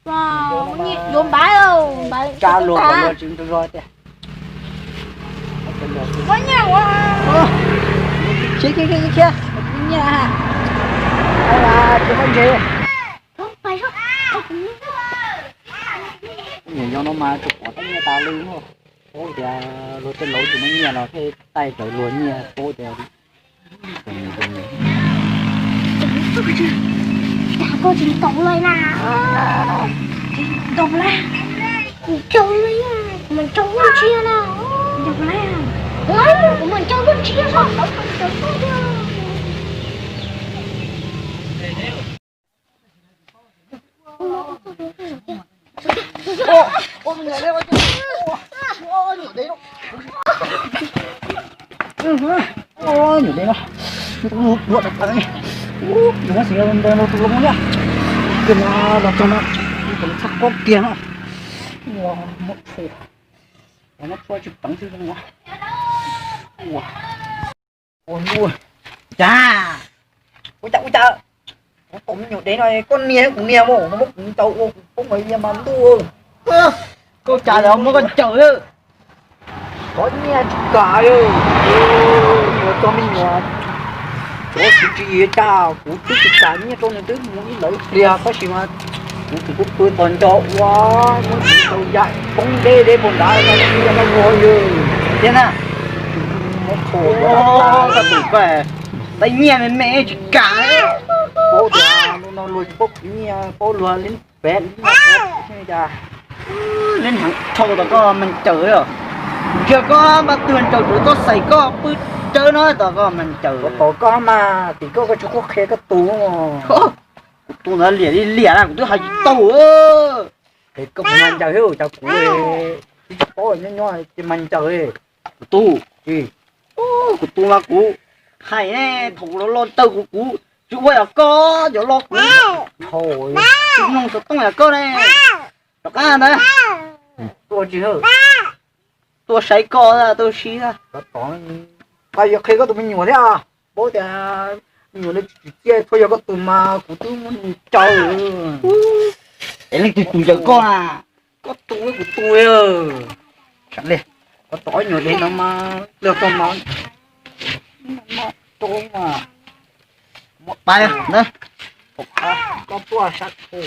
Yuav npaiv, npaiv tsa luag kom luag tsis nrog tiag. Muab nyiaj ua. Khiav, khiav, khiav, khiav, nyiaj ha. Tsis muaj ntses. Nyiam yog no mas tsis pom tej nyiaj tas li no. Paub tias luag tej laus tsis muaj nyiaj los thiaj taij raws luag nyiaj paub tias. Cas koj tsis ntaus li na? Ntaus li. Ntaus li, kuv mas ntaus lub ntsiab na. Ntaus li, kuv mas ntaus lub ntsiab so. Nyuam dej no, ua dua tas tas li. Ua, yus muab xiv ntawd rau tus hluas nkauj thiab. Ces no los txog no, tus txhaj qob kiag no. Ua, muab tshuaj, muab tshuaj tsis peev xwb no. Ua, ua, cas, ua cas, ua cas, kuv tom me nyuam dev no, koj niag kuv niag mas no muab kuv ntaus ua kuv poob mas niag mas ntuj. Koj cas los muab koj ncaws. Qhov nyiaj tsis kam, yuav tso me nyuam, kuv tsis tsis tsa, kuv twb tsis kam nyiaj rau nws, twb mus ib lawv ib pliag tab sis mas kuv tus kuv pw tos nco ua, muab tsis tau yam poob deb deb puag nrad no, yog no ua yog thiab na. Muab tshuaj, koj tus koj, tej nyiaj me me tsis kam. Paub tias no luag tsis paub khwv nyiaj, paub luag li pem li cas. Neb heev dhau tom koj mas ncaws os. Ntsia koj npaj twg ncaws tsuav txoj xais koj pw tsawb no tom koj mas ncaws. Tom koj mas tim koj, koj tsis qhuab qhia koj tus. Kuv tus ntawd liam li liam na, kuv twb hais tsis tau. Es koj mas ncaws thiab, cas kuv twb tsis paub nyob nyob ces mas ncaws. Kuv tus, kuv tus mas kuv hais ne, thaum los los ncaws kuv, kuv tsis ua yam koj, cov los kuv tsis mloog xov tooj yam koj ne. Rov qab ntawd, tua tsis, tua saib koj, tua si. Qhov yuav qhia koj tus me nyuam thiab, paub tias me nyuam li tsis tsim txiaj, tsuas yog koj tus mas kuv twb muab nws tsaws. Es leej twg tus ncaws koj na? Koj tus kuv tus. Koj tom nyuam dev no mas, los txog no, muab pais ntawd, koj tuaj sab tho.